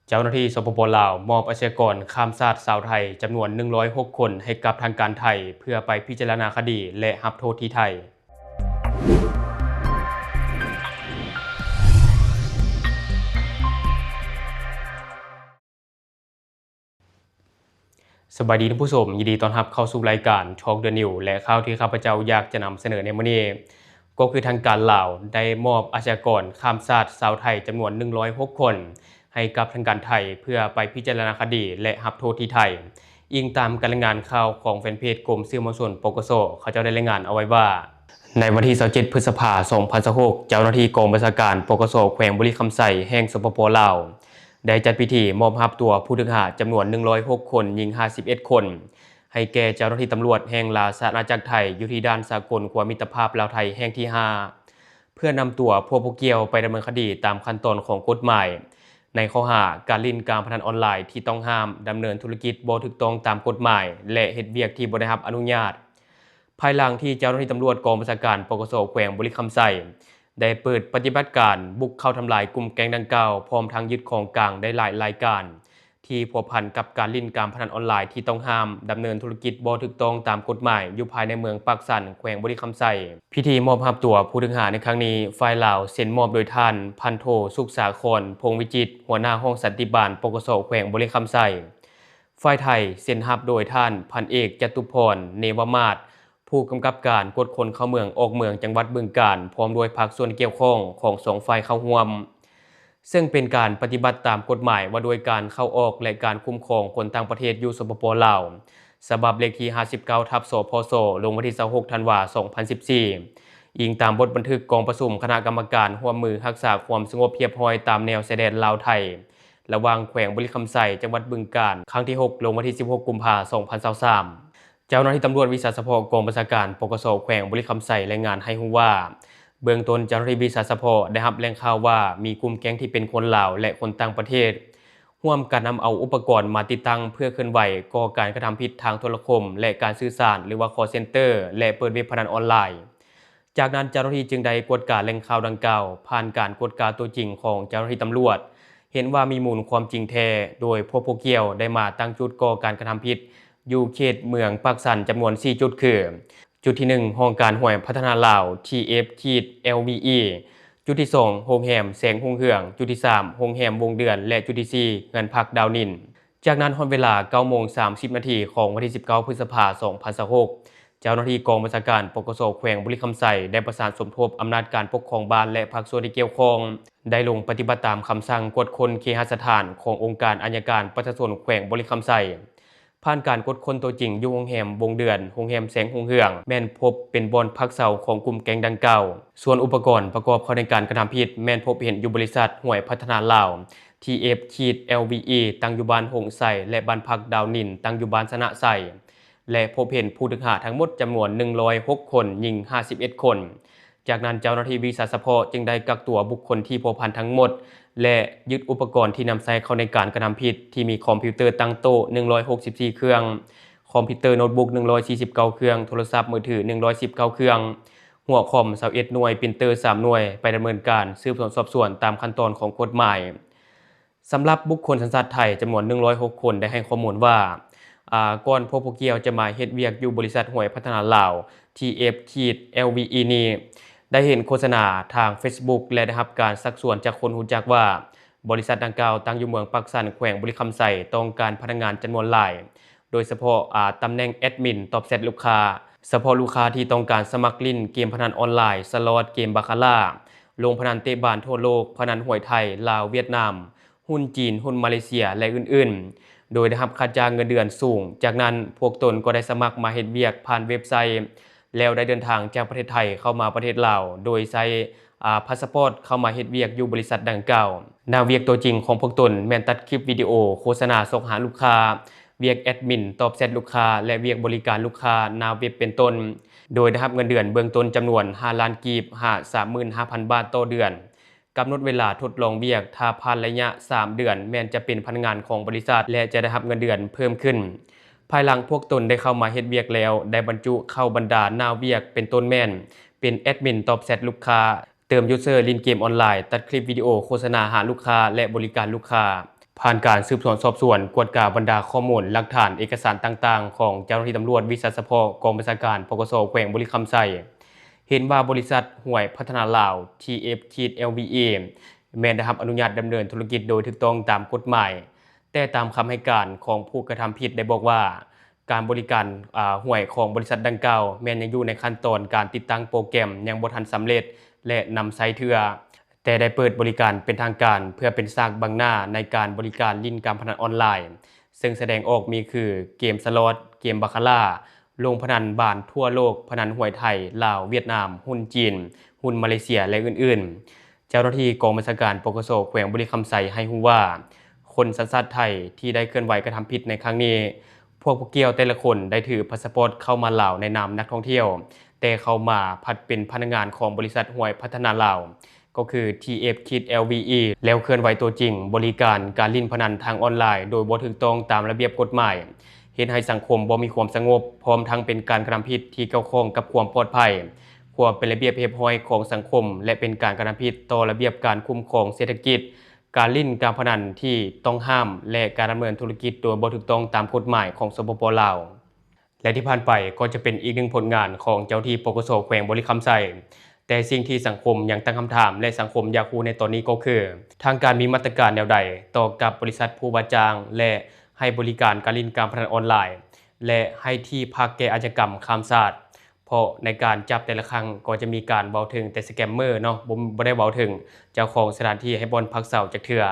ເຈົ້າໜ້າທີ່ ສປປ ລາວ ມອບອາຊະຍາກອນຂ້າມຊາດຊາວໄທ ຈຳນວນ ໜຶ່ງຮ້ອຍຫົກຄົນ ໃຫ້ກັບທາງການໄທ ເພື່ອໄປພິຈາລະນາຄະດີ ແລະ ຮັບໂທດທີ່ໄທ. ສະບາຍດີທ່ານຜູ້ຊົມ, ຍິນດີຕ້ອນຮັບເຂົ້າສູ່ລາຍການ Talk the News ແລະ ຂ່າວທີ່ຂ້າພະເຈົ້າຢາກຈະນຳສະເໜີໃນມື້ນີ້ ກໍຄືທາງການລາວໄດ້ມອບອາຊະຍາກອນຂ້າມຊາດຊາວໄທ ຈຳນວນ ໜຶ່ງຮ້ອຍຫົກຄົນ ໃຫ້ກັບທາງການໄທ ເພື່ອໄປພິຈາລະນາຄະດີ ແລະ ຮັບໂທດທີ່ໄທ. ອີງຕາມການລາຍງານຂ່າວຂອງແຟນເພຈກົມສື່ມວນຊົນ ປກສ ເຂົາເຈົ້າໄດ້ລາຍງານເອົາໄວ້ວ່າ ໃນວັນທີ ຊາວເຈັດ ພຶດສະພາ ສອງພັນຊາວຫົກ ເຈົ້າໜ້າທີ່ກອງບັນຊາການ ປກສ ແຂວງບໍລິຄຳໄຊ ແຫ່ງ ສປປ ລາວ ໄດ້ຈັດພິທີມອບຮັບຕົວຜູ້ຖືກຫາຈຳນວນ ໜຶ່ງຮ້ອຍຫົກຄົນ, ຍິງ ຫ້າສິບເອັດຄົນ ໃຫ້ແກ່ເຈົ້າໜ້າທີ່ຕຳຫຼວດແຫ່ງລາຊະອານາຈັກໄທ ຢູ່ທີ່ດ່ານສາກົນຂົວມິດຕະພາບລາວ-ໄທແຫ່ງທີຫ້າ ເພື່ອນຳຕົວພວກຜູ້ກ່ຽວໄປດຳເນີນຄະດີຕາມຂັ້ນຕອນຂອງກົດໝາຍ ໃນຂໍ້ຫາການຫຼິ້ນການພະນັນອອນລາຍທີ່ຕ້ອງຫ້າມ, ດຳເນີນທຸລະກິດບໍ່ຖືກຕ້ອງຕາມກົດໝາຍ ແລະ ເຮັດວຽກທີ່ບໍ່ໄດ້ຮັບອະນຸຍາດ. ພາຍຫຼັງທີ່ເຈົ້າໜ້າທີ່ຕຳຫຼວດກອງບັນຊາການ ປກສ ແຂວງບໍລິຄຳໄຊ ໄດ້ເປີດປະຕິບັດການບຸກເຂົ້າທຳລາຍກຸ່ມແກ້ງດັ່ງກ່າວ ພ້ອມທັງຍຶດຂອງກາງໄດ້ຫຼາຍລາຍການ ທີ່ພົວພັນກັບການຫຼິ້ນການພະນັນອອນລາຍທີ່ຕ້ອງຫ້າມ, ດຳເນີນທຸລະກິດບໍ່ຖືກຕ້ອງຕາມກົດໝາຍ ຢູ່ພາຍໃນເມືອງປາກຊັນ ແຂວງບໍລິຄຳໄຊ. ພິທີມອບຮັບຕົວຜູ້ຖືກຫາໃນຄັ້ງນີ້ ຝ່າຍລາວເຊັນມອບໂດຍທ່ານ ພັນໂທ ສຸກສາຄອນ ພົງວິຈິດ ຫົວໜ້າຫ້ອງສັນຕິບານ ປກສ ແຂວງບໍລິຄຳໄຊ. ຝ່າຍໄທເຊັນຮັບໂດຍທ່ານ ພັນເອກ ຈະຕຸພອນ ເນວະມາດ ຜູ້ກຳກັບການກວດຄົນເຂົ້າເມືອງອອກເມືອງ ຈັງຫວັດບຶງການ ພ້ອມດ້ວຍພາກສ່ວນກ່ຽວຂ້ອງຂອງສອງຝ່າຍເຂົ້າຮ່ວມ, ເຊິ່ງເປັນການປະຕິບັດຕາມກົດໝາຍວ່າດ້ວຍການເຂົ້າອອກ ແລະ ການຄຸ້ມຄອງຄົນຕ່າງປະເທດຢູ່ ສປປ ລາວ ສະບັບເລກທີ ຫ້າສິບເກົ້າ ທັບ ສພສ ລົງວັນທີ ຊາວຫົກ ທັນວາ ສອງພັນສິບສີ່ ອີງຕາມບົດບັນທຶກກອງປະຊຸມຄະນະກຳມະການຮ່ວມມືຮັກສາຄວາມສະຫງົບຮຽບຮ້ອຍຕາມແນວຊາຍແດນລາວ-ໄທ ລະຫວ່າງແຂວງບໍລິຄຳໄຊ ຈັງຫວັດບຶງການ ຄັ້ງທີຫົກ ລົງວັນທີ ສິບຫົກ ກຸມພາ ສອງພັນຊາວສາມ. ເຈົ້າໜ້າທີ່ຕຳຫຼວດວິຊາສະເພາະກອງບັນຊາການ ປກສ ແຂວງບໍລິຄຳໄຊ ລາຍງານໃຫ້ຮູ້ວ່າ ເບື້ອງຕົ້ນເຈົ້າໜ້າທີ່ວິຊາສະເພາະໄດ້ຮັບແຫຼ່ງຂ່າວວ່າ ມີກຸ່ມແກ້ງທີ່ເປັນຄົນລາວ ແລະ ຄົນຕ່າງປະເທດ ຮ່ວມກັນນຳເອົາອຸປະກອນມາຕິດຕັ້ງເພື່ອເຄື່ອນໄຫວກໍ່ການກະທຳຜິດທາງໂທລະຄົມ ແລະ ການສື່ສານ ຫຼືວ່າ call center ແລະ ເປີດເວັບພະນັນອອນລາຍ. ຈາກນັ້ນເຈົ້າໜ້າທີ່ຈຶ່ງໄດ້ກວດກາແຫຼ່ງຂ່າວດັ່ງກ່າວ ຜ່ານການກວດກາຕົວຈິງຂອງເຈົ້າໜ້າທີ່ຕຳຫຼວດ ເຫັນວ່າມີມູນຄວາມຈິງແທ້ ໂດຍພວກຜູ້ກ່ຽວໄດ້ມາຕັ້ງຈຸດກໍ່ການກະທຳຜິດ ຢູ່ເຂດເມືອງປາກຊັນ ຈຳນວນສີ່ຈຸດ ຄື ຈຸດທີໜຶ່ງ ຫ້ອງການຫວຍພັດທະນາລາວ ທີເອັຟ ຂີດ ແອລວີອີ, ຈຸດທີສອງ ໂຮງແຮມແສງຮຸ່ງເຮືອງ, ຈຸດທີສາມ ໂຮງແຮມວົງເດືອນ ແລະ ຈຸດທີສີ່ ເຮືອນພັກດາວນິນ. ຈາກນັ້ນຮອດເວລາ ເກົ້າໂມງສາມສິບນາທີ ຂອງວັນທີ ສິບເກົ້າ ພຶດສະພາ ສອງພັນຊາວຫົກ ເຈົ້າໜ້າທີ່ກອງບັນຊາການ ປກສ ແຂວງບໍລິຄຳໄຊ ໄດ້ປະສານສົມທົບອຳນາດການປົກຄອງບ້ານ ແລະ ພາກສ່ວນທີ່ກ່ຽວຂ້ອງ ໄດ້ລົງປະຕິບັດຕາມຄຳສັ່ງກວດຄົ້ນເຄຫະສະຖານຂອງອົງການອັຍການປະຊາຊົນແຂວງບໍລິຄຳໄຊ. ຜ່ານການກວດຄົ້ນຕົວຈິງຢູ່ໂຮງແຮມວົງເດືອນ, ໂຮງແຮມແສງຮຸ່ງເຮືອງ ແມ່ນພົບເປັນບ່ອນພັກເຊົາຂອງກຸ່ມແກ້ງດັ່ງກ່າວ. ສ່ວນອຸປະກອນປະກອບເຂົ້າໃນການກະທຳຜິດ ແມ່ນພົບເຫັນຢູ່ບໍລິສັດຫວຍພັດທະນາລາວ ທີເອັຟ ຂີດ ແອລວີອີ ຕັ້ງຢູ່ບ້ານຫົງໄຊ ແລະ ບ້ານພັກດາວນິນ ຕັ້ງຢູ່ບ້ານຊະນະໄຊ ແລະ ພົບເຫັນຜູ້ຖືກຫາທັງໝົດຈຳນວນ ໜຶ່ງຮ້ອຍຫົກຄົນ, ຍິງ ຫ້າສິບເອັດຄົນ. ຈາກນັ້ນເຈົ້າໜ້າທີ່ວິຊາສະເພາະຈຶ່ງໄດ້ກັກຕົວບຸກຄົນທີ່ພົວພັນທັງໝົດ ແລະ ຍຶດອຸປະກອນທີ່ນຳໃຊ້ເຂົ້າໃນການກະທຳຜິດ ທີ່ມີຄອມພິວເຕີຕັ້ງໂຕະ ໜຶ່ງຮ້ອຍຫົກສິບສີ່ເຄື່ອງ, ຄອມພິວເຕີໂນດບຸກ ໜຶ່ງຮ້ອຍສີ່ສິບເກົ້າເຄື່ອງ, ໂທລະສັບມືຖື ໜຶ່ງຮ້ອຍສິບເກົ້າເຄື່ອງ, ຫົວຄອມ ຊາວເອັດໜ່ວຍ, ປຣິນເຕີ ສາມໜ່ວຍ ໄປດຳເນີນການສືບສວນສອບສວນຕາມຂັ້ນຕອນຂອງກົດໝາຍ. ສຳລັບບຸກຄົນສັນຊາດໄທຈຳນວນ ໜຶ່ງຮ້ອຍຫົກຄົນ ໄດ້ໃຫ້ຂໍ້ມູນວ່າ ອາ ກ່ອນພວກຜູ້ກ່ຽວຈະມາເຮັດວຽກຢູ່ບໍລິສັດຫວຍພັດທະນາລາວ ທີເອັຟ ຂີດ ແອລວີອີ ນີ້ ໄດ້ເຫັນໂຄສະນາທາງເຟສບຸກ ແລະ ໄດ້ຮັບການຊັກຊວນຈາກຄົນຮູ້ຈັກວ່າ ບໍລິສັດດັ່ງກ່າວຕັ້ງຢູ່ເມືອງປາກຊັນ ແຂວງບໍລິຄຳໄຊ ຕ້ອງການພະນັກງານຈຳນວນຫຼາຍ ໂດຍສະເພາະ ອາ ຕຳແໜ່ງແອດມິນຕອບແຊັດລູກຄ້າ, ສະເພາະລູກຄ້າທີ່ຕ້ອງການສະໝັກຫຼິ້ນເກມພະນັນອອນລາຍ, ສະລັອດ, ເກມບາຄາລາ, ລົງພະນັນເຕະບານທົ່ວໂລກ, ພະນັນຫວຍໄທ, ລາວ, ຫວຽດນາມ, ຫຸ້ນຈີນ, ຫຸ້ນມາເລເຊຍ ແລະ ອື່ນໆ ໂດຍໄດ້ຮັບຄ່າຈ້າງເງິນເດືອນສູງ. ຈາກນັ້ນພວກຕົນກໍໄດ້ສະໝັກມາເຮັດວຽກຜ່ານເວັບໄຊ ແລ້ວໄດ້ເດີນທາງຈາກປະເທດໄທເຂົ້າມາປະເທດລາວ ໂດຍໃຊ້ ອາ ພາສປອດເຂົ້າມາເຮັດວຽກຢູ່ບໍລິສັດດັ່ງກ່າວ. ໜ້າວຽກຕົວຈິງຂອງພວກຕົນແມ່ນຕັດຄລິບວິດີໂອໂຄສະນາຊອກຫາລູກຄ້າ, ວຽກແອດມິນຕອບແຊັດລູກຄ້າ ແລະ ວຽກບໍລິການລູກຄ້າໜ້າເວັບເປັນຕົ້ນ, ໂດຍໄດ້ຮັບເງິນເດືອນເບື້ອງຕົ້ນຈຳນວນ ຫ້າລ້ານກີບ ຫາ ສາມໝື່ນຫ້າພັນບາດຕໍ່ເດືອນ. ກຳນົດເວລາທົດລອງວຽກ, ຖ້າຜ່ານໄລຍະສາມເດືອນ ແມ່ນຈະເປັນພະນັກງານຂອງບໍລິສັດ ແລະ ຈະໄດ້ຮັບເງິນເດືອນເພີ່ມຂຶ້ນ. ພາຍຫຼັງພວກຕົນໄດ້ເຂົ້າມາເຮັດວຽກແລ້ວ ໄດ້ບັນຈຸເຂົ້າບັນດາໜ້າວຽກ ເປັນຕົ້ນແມ່ນ ເປັນແອດມິນຕອບແຊັດລູກຄ້າ, ເຕີມຢູເຊີຫຼິ້ນເກມອອນລາຍ, ຕັດຄລິບວິດີໂອໂຄສະນາຫາລູກຄ້າ ແລະ ບໍລິການລູກຄ້າ. ຜ່ານການສືບສວນສອບສວນ, ກວດກາບັນດາຂໍ້ມູນ, ຫຼັກຖານ, ເອກະສານຕ່າງໆ ຂອງເຈົ້າໜ້າທີ່ຕຳຫຼວດວິຊາສະເພາະກອງບັນຊາການ ປກສ ແຂວງບໍລິຄຳໄຊ ເຫັນວ່າບໍລິສັດຫ້ວຍພັດທະນາລາວ ທີເອັຟ ຂີດ ແອລວີອີ ແມ່ນໄດ້ຮັບອະນຸຍາດດຳເນີນທຸລະກິດໂດຍຖືກຕ້ອງຕາມກົດໝາຍ, ແຕ່ຕາມຄຳໃຫ້ການຂອງຜູ້ກະທຳຜິດໄດ້ບອກວ່າ ການບໍລິການ ອາ ຫ້ວຍຂອງບໍລິສັດດັ່ງກ່າວ ແມ່ນຍັງຢູ່ໃນຂັ້ນຕອນການຕິດຕັ້ງໂປຣແກຣມ ຍັງບໍ່ທັນສຳເລັດ ແລະ ນຳໃຊ້ເທື່ອ, ແຕ່ໄດ້ເປີດບໍລິການເປັນທາງການ ເພື່ອເປັນສາກບັງໜ້າໃນການບໍລິການຫຼິ້ນການພະນັນອອນລາຍ, ເຊິ່ງສະແດງອອກມີຄື ເກມສະລັອດ, ເກມບາຄາຣາ, ລົງພະນັນບານທົ່ວໂລກ, ພະນັນຫວຍໄທ, ລາວ, ຫວຽດນາມ, ຫຸ້ນຈີນ, ຫຸ້ນມາເລເຊຍ ແລະ ອື່ນໆ. ເຈົ້າໜ້າທີ່ກອງບັນຊາການ ປກສ ແຂວງບໍລິຄຳໄຊ ໃຫ້ຮູ້ວ່າ ຄົນສັນຊາດໄທທີ່ໄດ້ເຄື່ອນໄຫວກະທຳຜິດໃນຄັ້ງນີ້, ພວກຜູ້ກ່ຽວແຕ່ລະຄົນໄດ້ຖືພາສປອດເຂົ້າມາລາວໃນນາມນັກທ່ອງທ່ຽວ, ແຕ່ເຂົ້າມາພັດເປັນພະນັກງານຂອງບໍລິສັດຫ້ວຍພັດທະນາລາວ, ກໍຄື ທີເອັຟ ຂີດ ແອລວີອີ ແລ້ວເຄື່ອນໄຫວຕົວຈິງບໍລິການການຫຼິ້ນພະນັນທາງອອນລາຍໂດຍບໍ່ຖືກຕ້ອງຕາມລະບຽບກົດໝາຍ, ເຮັດໃຫ້ສັງຄົມບໍ່ມີຄວາມສະຫງົບ, ພ້ອມທັງເປັນການກະທຳຜິດທີ່ກ່ຽວຂ້ອງກັບຄວາມປອດໄພ, ຄວາມເປັນລະບຽບຮຽບຮ້ອຍຂອງສັງຄົມ ແລະ ເປັນການກະທຳຜິດຕໍ່ລະບຽບການຄຸ້ມຄອງເສດຖະກິດ, ການຫຼິ້ນການພະນັນທີ່ຕ້ອງຫ້າມ ແລະ ການດຳເນີນທຸລະກິດໂດຍບໍ່ຖືກຕ້ອງຕາມກົດໝາຍຂອງ ສປປ ລາວ. ແລະ ທີ່ຜ່ານໄປກໍຈະເປັນອີກໜຶ່ງຜົນງານຂອງເຈົ້າທີ່ ປກສ ແຂວງບໍລິຄຳໄຊ, ແຕ່ສິ່ງທີ່ສັງຄົມຍັງຕັ້ງຄຳຖາມ ແລະ ສັງຄົມຢາກຮູ້ໃນຕອນນີ້ກໍຄື ທາງການມີມາດຕະການແນວໃດຕໍ່ກັບບໍລິສັດຜູ້ວ່າຈ້າງ ແລະ ໃຫ້ບໍລິການການຫຼິ້ນການພະນັນອອນລາຍ ແລະ ໃຫ້ທີ່ພັກແກ່ອາຊະຍາກຳຂ້າມຊາດ? ເພາະໃນການຈັບແຕ່ລະຄັ້ງກໍຈະມີການເວົ້າເຖິງແຕ່ສະແກມເມີເນາະ, ບໍ່ ບໍ່ໄດ້ເວົ້າເຖິງເຈົ້າຂອງສະຖານທີ່ໃຫ້ບ່ອນພັກເຊົາຈັກເທື່ອ.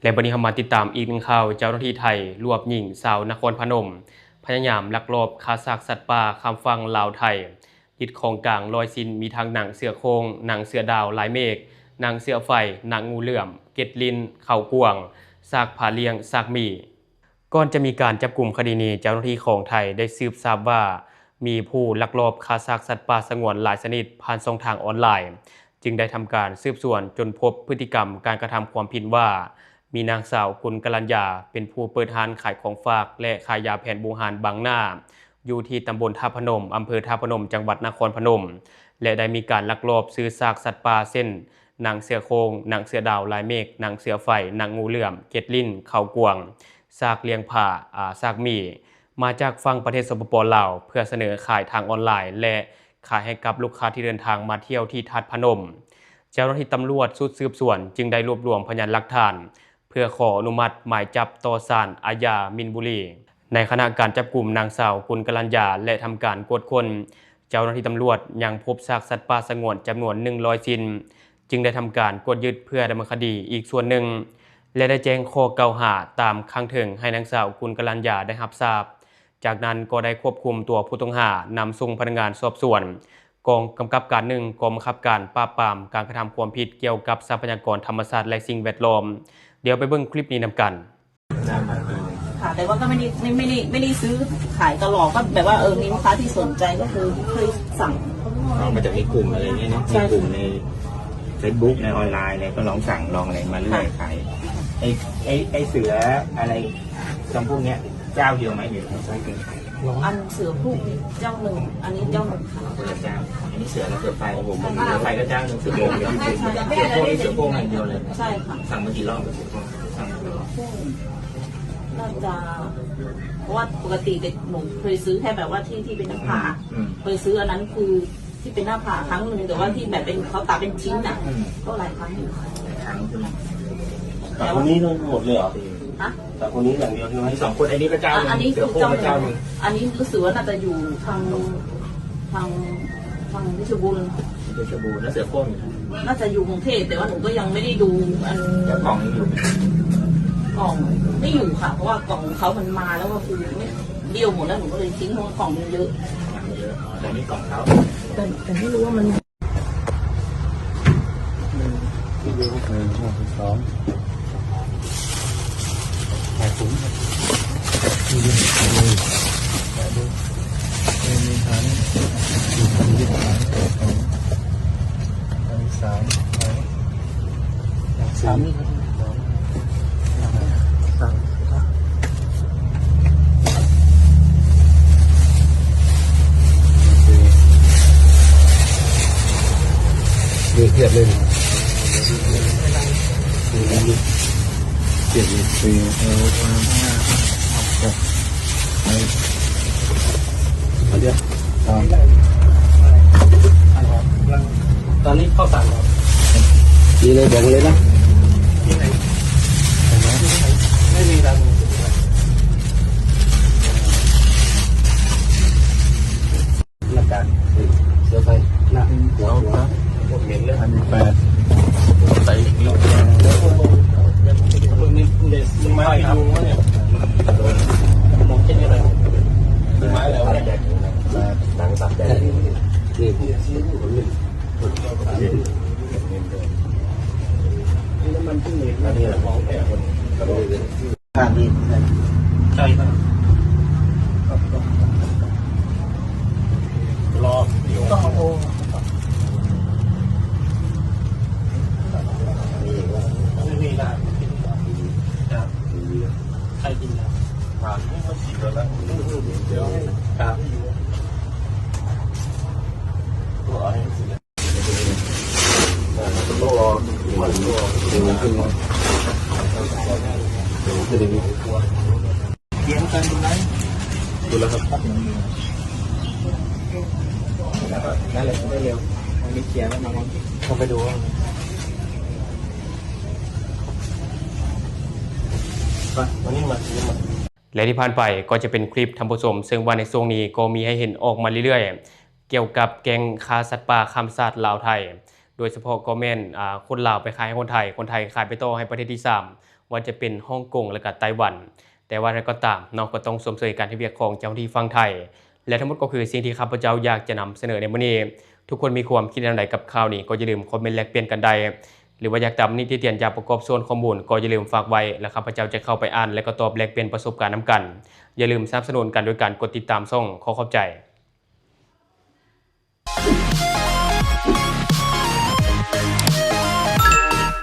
ແລະ ບັດນີ້ເຮົາມາຕິດຕາມອີກໜຶ່ງຂ່າວ, ເຈົ້າໜ້າທີ່ໄທລວບຍິງຊາວນະຄອນພະນົມ ພະຍາຍາມລັກລອບຄ້າຊາກສັດປ່າຂ້າມຝັ່ງລາວ-ໄທ, ຍຶດຂອງກາງຮ້ອຍຊິ້ນ ມີທັງໜັງເສືອໂຄ່ງ, ໜັງເສືອດາວລາຍເມກ, ໜັງເສືອໄຟ, ໜັງງູເຫຼື້ອມ, ເກັດລິ້ນ, ເຂົ້າກວງ, ຊາກຜາລ້ຽງ, ຊາກໝີ. ກ່ອນຈະມີການຈັບກຸມຄະດີນີ້, ເຈົ້າໜ້າທີ່ຂອງໄທໄດ້ສືບຊາບວ່າ ມີຜູ້ລັກລອບຄ້າຊາກສັດປ່າສະຫງວນຫຼາຍຊະນິດຜ່ານຊ່ອງທາງອອນລາຍ, ຈຶ່ງໄດ້ທຳການສືບສວນຈົນພົບພຶດຕິກຳການກະທຳຄວາມຜິດວ່າ ມີນາງສາວ ກຸນກະລັນຍາ ເປັນຜູ້ເປີດຮ້ານຂາຍຂອງຝາກ ແລະ ຂາຍຢາແຜນບູຮານບັງໜ້າ ຢູ່ທີ່ຕຳບົນທ່າພະນົມ, ອຳເພີທ່າພະນົມ, ຈັງຫວັດນະຄອນພະນົມ ແລະ ໄດ້ມີການລັກລອບຊື້ຊາກສັດປ່າເຊັ່ນ ໜັງເສືອໂຄ່ງ, ໜັງເສືອດາວລາຍເມກ, ໜັງເສືອໄຟ, ໜັງງູເຫຼື້ອມ, ເກັດລິ້ນ, ເຂົ້າກວງ, ຊາກລ້ຽງຜາ, ອາ, ຊາກໝີ ມາຈາກຝັ່ງປະເທດ ສປປ ລາວ ເພື່ອສະເໜີຂາຍທາງອອນລາຍ ແລະ ຂາຍໃຫ້ກັບລູກຄ້າທີ່ເດີນທາງມາທ່ຽວທີ່ທາດພະນົມ. ເຈົ້າໜ້າທີ່ຕຳຫຼວດຊຸດສືບສວນຈຶ່ງໄດ້ລວບລວມພະຍານຫຼັກຖານ ເພື່ອຂໍອະນຸມັດໝາຍຈັບຕໍ່ສານອາຍາມີນບຸລີ. ໃນຂະນະການຈັບກຸມນາງສາວ ກຸນກະລັນຍາ ແລະ ທຳການກວດຄົ້ນ, ເຈົ້າໜ້າທີ່ຕຳຫຼວດຍັງພົບຊາກສັດປ່າສະຫງວນຈຳນວນໜຶ່ງຮ້ອຍຊິ້ນ, ຈຶ່ງໄດ້ທຳການກວດຍຶດເພື່ອດຳເນີນຄະດີອີກສ່ວນໜຶ່ງ ແລະ ໄດ້ແຈ້ງຂໍ້ກ່າວຫາຕາມຂ້າງເທິງໃຫ້ນາງສາວ ກຸນກະລັນຍາ ໄດ້ຮັບຊາບ. ຈາກນັ້ນກໍໄດ້ຄວບຄຸມຕົວຜູ້ຕ້ອງຫານຳສົ່ງພະນັກງານສອບສວນ ກອງກຳກັບການໜຶ່ງ ກອງບັງຄັບການປາບປາມການກະທຳຄວາມຜິດກ່ຽວກັບຊັບພະຍາກອນທຳມະຊາດ ແລະ ສິ່ງແວດລ້ອມ. ດຽວໄປເບິ່ງຄລິບນີ້ນຳກັນ. ค่ะ แต่ว่าก็ไม่ได้ ไม่ ไม่ได้ ไม่ได้ซื้อขายตลอด ก็แบบว่า เออ มีลูกค้าที่สนใจก็คือเคยสั่ง อ๋อ มาจากในกลุ่มอะไรเงี้ยเนาะ ใช่ ในกลุ่มในเฟซบุ๊ก ในออนไลน์อะไร ก็ลองสั่งลองอะไรมาเรื่อย ค่ะ ขาย ไอ้ ไอ้ ไอ้เสืออะไรจำพวกเนี้ย เจ้าเดียวไหม หรือใช้เป็นใคร? อันเสือโคร่งนี่เจ้าหนึ่ง อันนี้เจ้าหนึ่งค่ะ คนละเจ้า อันนี้เสือกับเสือไฟ ผม เสือไฟก็เจ้าหนึ่ง เสือโคร่งเดียว ใช่ค่ะ เสือโคร่งนี่เสือโคร่งอย่างเดียวเลย ใช่ค่ะ สั่งมากี่รอบแล้วเสือโคร่ง สั่งมากี่รอบ น่าจะ เพราะว่าปกติเด็กหนูเคยซื้อแค่แบบว่าที่ ที่เป็นหน้าผาก อืม เคยซื้ออันนั้นคือที่เป็นหน้าผากครั้งหนึ่ง แต่ว่าที่แบบเป็นเขาตัดเป็นชิ้นน่ะ อืม ก็หลายครั้งอยู่ค่ะ หลายครั้งใช่ไหม แต่คนนี้ทั้งหมดเลยเหรอ? ฮะ แต่คนนี้อย่างเดียวใช่ไหม? มีสองคน อันนี้ก็เจ้าหนึ่ง อันนี้คือเจ้าหนึ่ง เสือโคร่งก็เจ้าหนึ่ง อันนี้รู้สึกว่าน่าจะอยู่ทาง ทาง ทางเพชรบูรณ์ เพชรบูรณ์ แล้วเสือโคร่งอยู่ไหน? น่าจะอยู่กรุงเทพฯ แต่ว่าหนูก็ยังไม่ได้ดูอัน แล้วกล่องยังอยู่ไหม? กล่องไม่อยู่ค่ะ เพราะว่ากล่องของเขามันมาแล้วก็คือไม่ เบี้ยวหมดแล้ว หนูก็เลยทิ้ง เพราะว่ากล่องมันเยอะ กล่องมันเยอะ อ๋อ แต่นี่กล่องเขา แต่ แต่ไม่รู้ว่ามัน หนึ่ง สอง ถ่ายผมครับ นี่ดู นี่ดู ถ่ายดู นี่มีฐาน อยู่ฐานยึดฐาน อันนี้สาม สาม สาม นี่ครับ สาม สาม โอเค นี่เทียบเลย นี่ นี่ เทียบเลย ເອີ ເອີ ເອີ ເອົາເດີ ຕອນ ຕອນນີ້ເຂົ້າສານແລ້ວ ນີ້ເລີຍ ບອກມາເລີຍນະ ນີ້ໄງ ໄດ້ມີລາວ ໜ້າກາກ ເສື້ອໄຟ ໜ້າ ຫົວ ຫົວ ເໝັນເລີຍ ອັນນີ້ແປດ ໃສ່ອີກ ເບິ່ງນີ້ ມັນໄມ້ຢູ່ວະເນຍ ມອງເຫັນໄດ້ ໄມ້ແລ້ວ ແປດ ໜັງສັບແດງ ນີ້ ອັນນີ້ແຫຼະ ຂອງແທ້ ຂ້າງນີ້ ໃช่ครับ รอ โอ้ ไม่มีละ ครับ ใครกินครับ ครับ ครับ เดี๋ยวกันดูไหม ดูแล้วครับ นั่นแหละ ได้เร็ว อันนี้เคลียร์แล้วมาลองเข้าไปดู มา มานี่มา นี่มา ແລະທີ່ຜ່ານໄປກໍຈະເປັນຄລິບທ່ານຜູ້ຊົມ ເຊິ່ງວ່າໃນຊ່ວງນີ້ກໍມີໃຫ້ເຫັນອອກມາເລື້ອຍໆ ກ່ຽວກັບແກ້ງຄ້າສັດປ່າຂ້າມຊາດລາວໄທ ໂດຍສະເພາະກໍແມ່ນ ອາ ຄົນລາວໄປຂາຍໃຫ້ຄົນໄທ ຄົນໄທຂາຍໄປຕໍ່ໃຫ້ປະເທດທີສາມ ວ່າຈະເປັນຮ່ອງກົງ ແລະກະໄຕ້ຫວັນ. ແຕ່ວ່າໃດກໍຕາມເນາະ ກໍຕ້ອງຊົມເຊີຍການເຮັດວຽກຂອງເຈົ້າໜ້າທີ່ຝັ່ງໄທ ແລະທັງໝົດກໍຄືສິ່ງທີ່ຂ້າພະເຈົ້າຢາກຈະນຳສະເໜີໃນມື້ນີ້. ທຸກຄົນມີຄວາມຄິດເຫັນແນວໃດກັບຂ່າວນີ້ ກໍຢ່າລືມຄອມເມັນແລກປ່ຽນກັນໄດ້ ຫຼືວ່າຢາກຕຳໜິຕິຕຽນຢາກປະກອບສ່ວນຂໍ້ມູນ ກໍຢ່າລືມຝາກໄວ້ ແລະຂ້າພະເຈົ້າຈະເຂົ້າໄປອ່ານ ແລະກໍຕອບແລກປ່ຽນປະສົບການນຳກັນ. ຢ່າລືມສະໜັບສະໜູນກັນໂດຍການກົດຕິດຕາມຊ່ອງ. ຂໍຂອບໃຈ.